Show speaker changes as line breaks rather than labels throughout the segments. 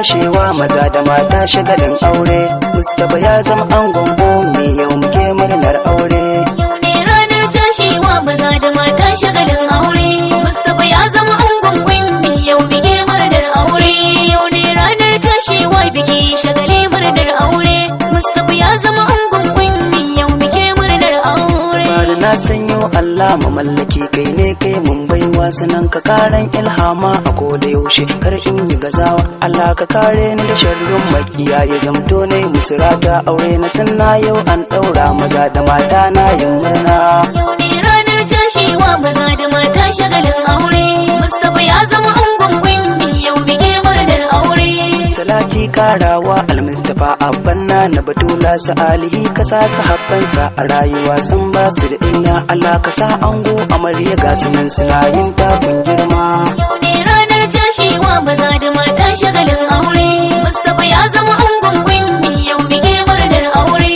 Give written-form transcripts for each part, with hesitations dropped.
Cashewa maza da mata shagalin aure. Mustapha ya zama angon Ummi, yau muke murnar aure.
Yau ne ranar cashewa, maza da mata shagalin aure. Mustapha ya zama angon Ummi, yau muke murnar aure. Yau ne ranar cashewa, biki shagali murnar aure. Mustapha ya zama angon Ummi, yau muke murnar aure.
Bari na sanyo Allah mamallaki, kai ne kai mun baiwa, sanan ka karan ilhama a koda yaushe, kar in yi gazawa. Allah ka kare ni da sharrin makiya, ya zamto ne musurata. Aure na sunna yau an daura, maza da mata na yin murna.
Yau ne ranar cashewa, maza da mata shagalin aure. Mustapha ya zama angon Ummi, yau muke murnar aure.
Salati karawa Almustafa, abbanna na Batula, sa alihi kasa sahabbansa, a rayuwa san ba su da illa. Allah ka sa ango amarya ga sunan suna yin takun girma.
Yau ne ranar cashewa, maza da mata shagalin aure. Mustapha ya zama angon Ummi, yau muke murnar aure.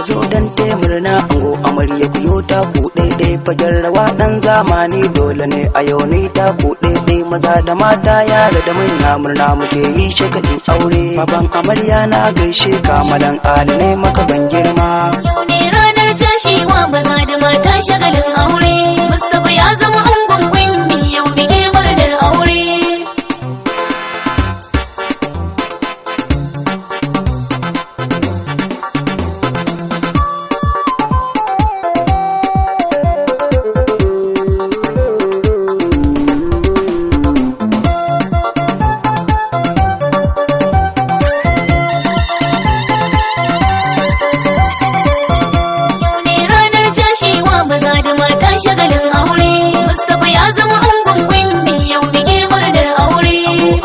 Zo dan murna, ango amarya ku yo taku ɗaiɗai, fagen rawa ɗan zamani dole ne a yau ni taku ɗaiɗai. Maza da mata, yara da manya, murna muke yi shagalin aure. Baban amarya na gaishe kamalan Ali ne maka ban girma.
Yau ne ranar cashewa, maza da mata shagalin aure. Mustapha ya zama angon Ummi, yau muke murnar aure. Yau ne ranar cashewa, maza da mata shagalin aure. Mustapha ya zama angon Ummi, yau muke murnar aure.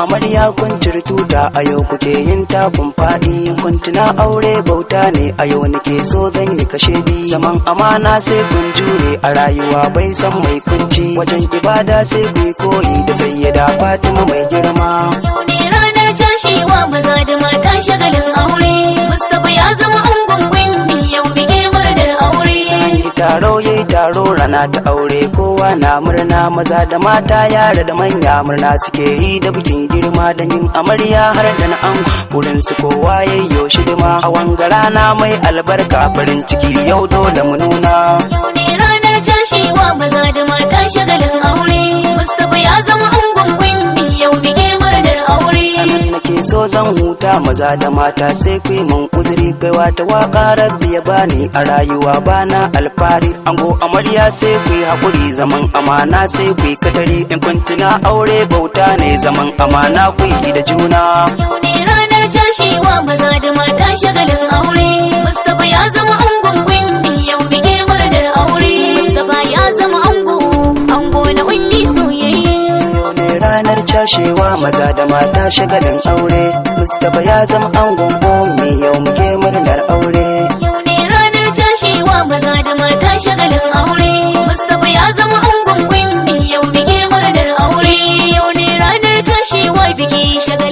Amarya kun ciri tuta, a yau kuke yin takun faɗi. Kun tuna aure bauta ne, a yau nake so zan yi kashe bi. Zaman amana sai kun jure, a rayuwa bai san mai kunci. Wajen ibada sai ku yi koyi da Sayyada Fatima mai girma.
Yau ne ranar cashewa, maza da mata shagalin aure. Mustapha ya zama angon Ummi, yau muke murnar aure.
Yi taro yayi taro, rana ta aure kowa na murna. Maza da mata, yara da manya, murna suke yi da bikin girma, da yin amarya har da na ango, burin su kowa yayyo shidima a wanga rana mai albarka. Farin ciki yau dole mu nuna.
Yau ne ranar cashewa, maza da mata shagalin aure. Mustapha ya zama angon Ummi, yau muke murnar aure.
Anan nake so zan huta, maza da mata sai ku yi mun uzuri. Baiwa ta waka Rabbi ya bani, a rayuwa bana alfari. Ango amarya sai ku yi haƙuri, zaman amana sai ku yi katari. In kun tuna aure bauta ne, zaman amana ku yi da juna.
Yau ne ranar cashewa, maza da mata shagalin aure. Mustapha ya zama angon Ummi, yau muke murnar aure. Mustapha ya zama ango, ango na Ummi soyayya.
Yau ne ranar cashewa, maza da mata shagalin aure. Mustapha ya zama angon Ummi, yau muke murnar aure.
Yau ne ranar cashewa, maza da mata shagalin aure. Mustapha ya zama angon Ummi, yau muke murnar aure. Yau ne ranar cashewa, biki shagalin